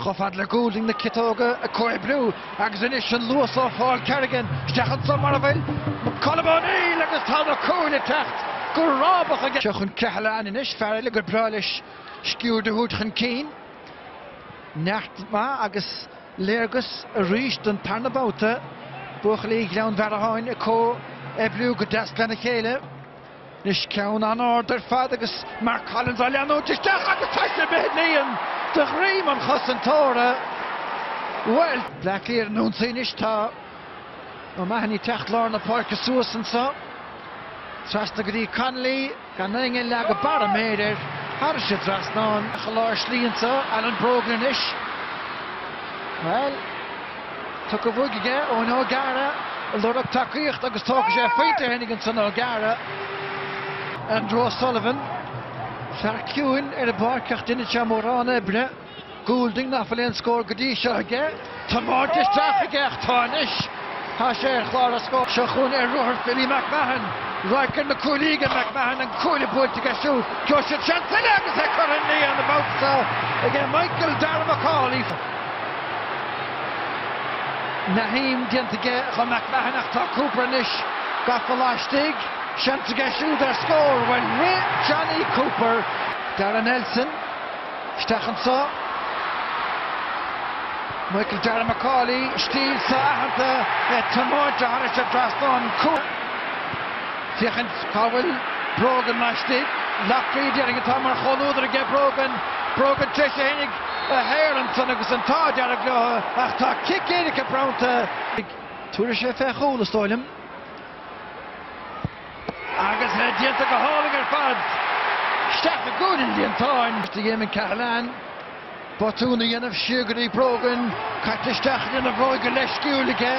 Chomh fada le Goulding na ciotóga ag comhoibriú agus anois an luas ó Phaul Kerrigan isteach anso mar a bhfuil Colm O'Neill agus tá na cúil ag teacht go rábach aige. Seo chun Cahalane anois, fear eile gur breá leis sciuird a thabhairt chun cinn. Neart maith agus léargas arís don tarna babhta. Buachaillí Ghleann Bheartháin ag comhoibriú go deas lena chéile. Anois ceann an-ard ar fad agus Mark Collins á leanúint isteach agus tá sé imithe líon de dhroim an chosantóra. Bhuel, Bleá Cliath ar an ionsaí anois. Tá O'Mahony ag teacht lár na páirce suas anseo. Trasna go dtí Connolly, gan éinne ag leagadh barra méire air. Thar an trasnán. I lár slí anseo, Alan Brogan anois. Bhuel, tugtha uaidh aige, Eoin O'Gara ag lorg tacaíocht agus tógfaidh sé a phointe féinig ansan O'Gara. Andrew O'Sullivan, fear ciúin ar an bpáirc ach déanann sé mórán oibre. Goulding nach bhfuil aon scór go dtí seo aige. Tiomáint isteach aige ach tá anois. Tá sé ar chlár na scór. Seo chugainn ar ruathar Philly McMahon. Radharc ar na cuaillí aige McMahon, an cuaille buailte aige siúd. Gheobhaidh siad seans eile agus é curtha in líon an babhta seo aige Michael Darragh Macauley. Naheem déanta aige chun McMahon ach tá Cooper anois gafa laistigh. Seans aige siúd ar scór. Bhuel, rith Johnny Cooper. Darragh Nelson. Isteach anso. Michael Darragh Macauley, stíl so-aitheanta, é ag tiomáint thar an trasnán. Féachaint cá bhfuil Brogan laistigh. Loughrey déarfainn atá mar chomhluadar aige Brogan. Brogan tar éis é fhéinig a shaor ansan agus an t-ádh dearg leo ach tá cic éirice bronnta. Tabharfaidh sé fé chúl is dóigh liom. Agus é déanta go hálainn ar fad. Isteach i gcúinne an líontáin. Do Eamon Cahalane botún a dhéanamh siar go dtí Brogan. Caite isteach ag déanamh bróige leisciúil aige.